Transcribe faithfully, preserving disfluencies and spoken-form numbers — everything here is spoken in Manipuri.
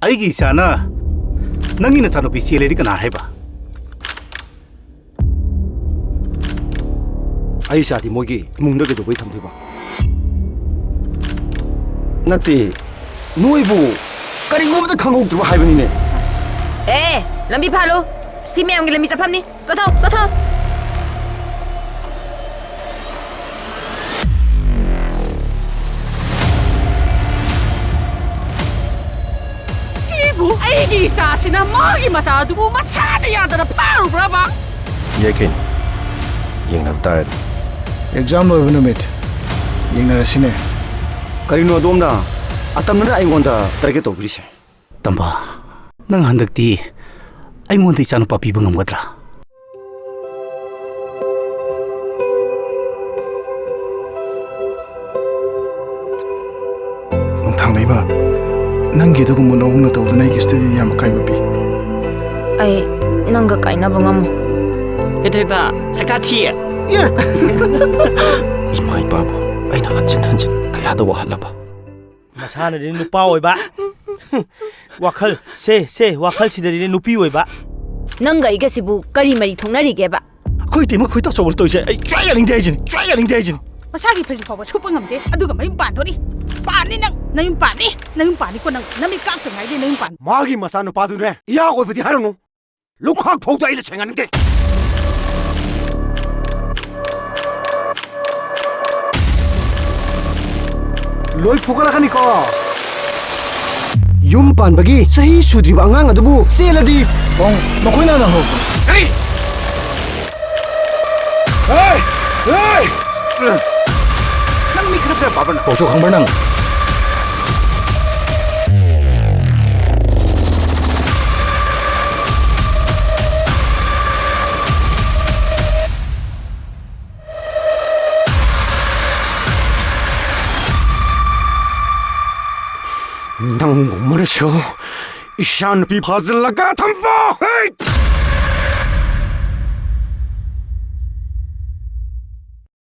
ꯑꯩꯒꯤ ꯏꯆꯥꯅ ꯅꯪꯒꯤ ꯅꯆꯥꯅꯨꯄꯤ ꯆꯦꯜꯂꯦꯗꯤ ꯀꯅꯥ ꯍꯥꯏꯕ? ꯑꯩ ꯏꯆꯥꯗꯤ ꯃꯣꯏꯒꯤ ꯏꯃꯨꯡꯗ ꯀꯩꯗꯧꯕꯩ ꯊꯝꯗꯣꯏꯕ? ꯅꯠꯇꯦ, ꯅꯣꯏꯕꯨ ꯀꯔꯤꯒꯨꯝꯕꯗ ꯈꯪꯍꯧꯗ꯭ꯔꯕ ꯍꯥꯏꯕꯅꯤꯅꯦ꯫ ꯑꯦ, ꯂꯝꯕꯤ ꯐꯥꯜꯂꯨ꯫ ꯁꯤ ꯃꯌꯥꯝꯒꯤ ꯂꯝꯕꯤ ꯆꯠꯐꯝꯅꯤ꯫ ꯆꯠꯊꯣꯛ, ꯆꯠꯊꯣꯛ꯫ ꯁꯤꯕꯨ ꯑꯩꯒꯤ ꯏꯆꯥꯁꯤꯅ ꯃꯥꯒꯤ ꯃꯆꯥ ꯑꯗꯨꯕꯨ ꯃꯁꯥꯅ ꯌꯥꯗꯅ ꯐꯥꯔꯨꯕ꯭ꯔꯕ? ꯌꯥꯏ ꯀꯩꯅꯣ, ꯌꯦꯡꯅꯕ ꯇꯥꯔꯦꯗꯅ꯫ ꯑꯦꯛꯖꯥꯝ ꯂꯣꯏꯕ ꯅꯨꯃꯤꯠ ꯌꯦꯡꯅꯔꯁꯤꯅꯦ꯫ ꯀꯔꯤꯅꯣ ꯑꯗꯣꯝꯅ ꯑꯇꯝꯅꯅ ꯑꯩꯉꯣꯟꯗ ꯇꯥꯔꯒꯦꯠ ꯇꯧꯕꯤꯔꯤꯁꯦ? ꯇꯝꯕ, ꯅꯪ ꯍꯟꯗꯛꯇꯤ ꯑꯩꯉꯣꯟꯗ ꯏꯆꯥꯅꯨꯄꯥ ꯄꯤꯕ ꯉꯝꯒꯗ꯭ꯔꯥ? ꯅꯣꯡꯊꯥꯡ ꯂꯩꯃ, ꯅꯪꯒꯤ ꯑꯗꯨꯒꯨꯝꯕ ꯅꯑꯣꯡꯅ ꯇꯧꯗꯨꯅ ꯑꯩꯒꯤ ꯁ꯭ꯇꯗꯤꯗ ꯌꯥꯝ ꯑꯀꯥꯏꯕ ꯄꯤ꯫ ꯑꯩ ꯅꯪꯒ ꯀꯥꯏꯅꯕ ꯉꯝꯃꯣꯏ꯫ ꯀꯩꯗꯧꯕ? ꯁꯛꯇꯥ ꯊꯤ꯫ ꯏꯃꯥ ꯏꯄꯥꯕꯨ ꯑꯩꯅ ꯍꯟꯖꯤꯟ ꯍꯟꯖꯤꯟ ꯀꯌꯥꯗ ꯋꯥꯍꯜꯂꯕ? ꯃꯁꯥꯅꯗꯤ ꯅꯨꯄꯥ ꯑꯣꯏꯕ꯫ ꯋꯥꯈꯜ, ꯁꯦ, ꯁꯦ, ꯋꯥꯈꯜꯁꯤꯗꯗꯤ ꯅꯨꯄꯤ ꯑꯣꯏꯕ꯫ ꯅꯪꯒ ꯑꯩꯒꯁꯤꯕꯨ ꯀꯔꯤ ꯃꯔꯤ ꯊꯣꯛꯅꯔꯤꯒꯦꯕ? ꯑꯩꯈꯣꯏ ꯇꯤꯝ ꯑꯩꯈꯣꯏ ꯇꯥꯆꯧꯕꯗ ꯇꯧꯔꯤꯁꯦ ꯑꯩ ꯁꯨꯡꯌꯥ ꯌꯥꯅꯤꯡꯗꯦ ꯍꯥꯏꯁꯤꯅꯤ, ꯁꯨꯡꯌꯥ ꯌꯥꯅꯤꯡꯗꯦ ꯍꯥꯏꯁꯤꯅꯤ꯫ ꯃꯁꯥꯒꯤ ꯐꯩꯖꯨ ꯐꯥꯎꯕ ꯁꯨꯞꯄ ꯉꯝꯗꯦ, ꯑꯗꯨꯒ ꯃꯌꯨꯝ ꯄꯥꯟꯗꯣꯔꯤ꯫ ꯄꯥꯟꯅꯤ ꯅꯪ, ꯅꯌꯨꯝ ꯄꯥꯟꯅꯤ, ꯅꯌꯨꯝ ꯄꯥꯟꯅꯤꯀꯣ ꯅꯪ, ꯅꯃꯤꯠ ꯀꯥꯛꯇ꯭ꯔꯤꯉꯩꯗ ꯅꯌꯨꯝ ꯄꯥꯟ꯫ ꯃꯥꯒꯤ ꯃꯆꯥꯅꯨꯄꯥꯗꯨꯅꯦ ꯏꯌꯥ ꯑꯣꯏꯕꯗꯤ ꯍꯥꯏꯔꯨꯅꯨ, ꯂꯨꯈꯥꯛ ꯐꯥꯎꯗ ꯑꯩꯅ ꯁꯦꯡꯍꯟꯅꯤꯡꯗꯦ꯫ ꯂꯣꯏ ꯐꯨꯒꯠꯂꯛꯀꯅꯤꯀꯣ꯫ ꯌꯨꯝ ꯄꯥꯟꯕꯒꯤ ꯆꯍꯤ ꯁꯨꯗ꯭ꯔꯤꯕ ꯑꯉꯥꯡ ꯑꯗꯨꯕꯨ ꯆꯦꯜꯂꯗꯤ? ꯈꯣꯡ ꯃꯈꯣꯏꯅ ꯍꯥꯟꯅ ꯍꯧꯔꯛꯄꯅꯤ꯫ ꯀꯔꯤ? ꯍꯦ! ꯍꯦ! ꯅꯪ ꯃꯤ ꯈꯔ ꯐꯔ ꯄꯥꯕ꯭ꯔ ꯅꯪ? ꯄꯥꯎꯁꯨ ꯈꯪꯕ꯭ꯔ ꯅꯪ? ꯅꯪꯒꯨꯝꯕꯅꯁꯨ ꯏꯆꯥ ꯅꯨꯄꯤ ꯐꯥꯖꯤꯜꯂꯒ ꯊꯝꯕ! ꯍꯩꯠ!